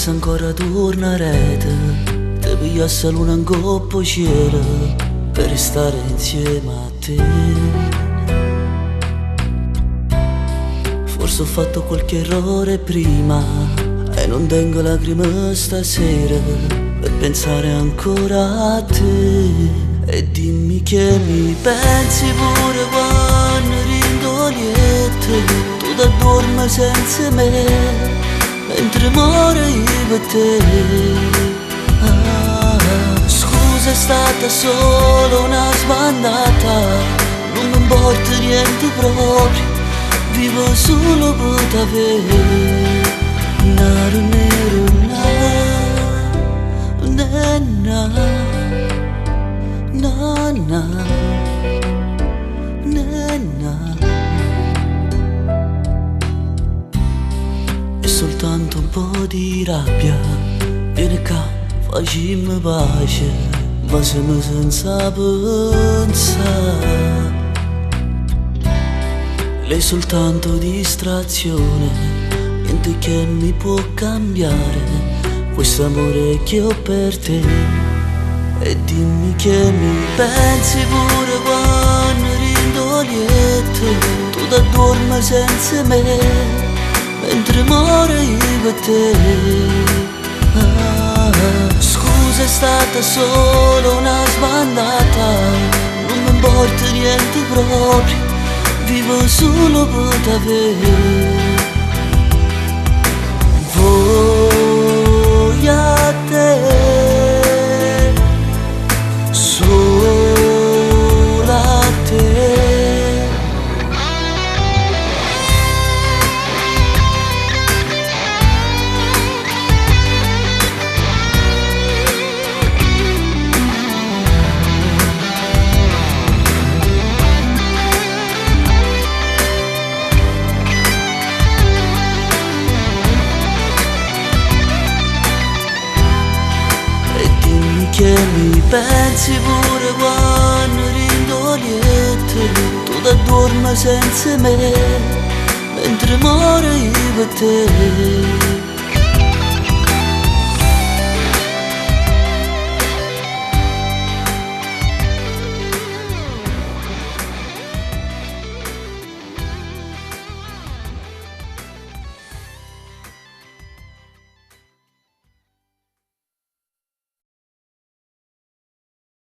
Potesse ancora tornare aret, te pigliasse 'a luna 'ncopp' 'o cielo per stare insieme a te. Forse ho fatto qualche errore prima e non tengo lacrime stasera per pensare ancora a te. E dimmi che mi pensi pure quando dint' 'o lietto tu t'adduorme senza 'e me, mentre moro io pe' te. Ah, scusa, è stata solo una sbandata, nun me 'mporta niente proprio, vivo solo pe' t'avè. Na na na na na na na na. È soltanto un po' di rabbia, vieni qua, facimm pace, vasame senza pensà. Lei è soltanto distrazione, niente che mi può cambiare questo amore che ho per te. E dimmi che mi pensi pure quando dint' 'o lietto tu t'adduorme senza 'e me, mentre moro io pe' te. Ah, scusa, è stata solo una sbandata, nun me 'mporta niente proprio, vivo solo pe' t'avè. Voglio a te, solo a te. E dimmi che mi pensi pure quando dint' 'o lietto tu t'adduorme senza 'e me, mentre moro io pe' te.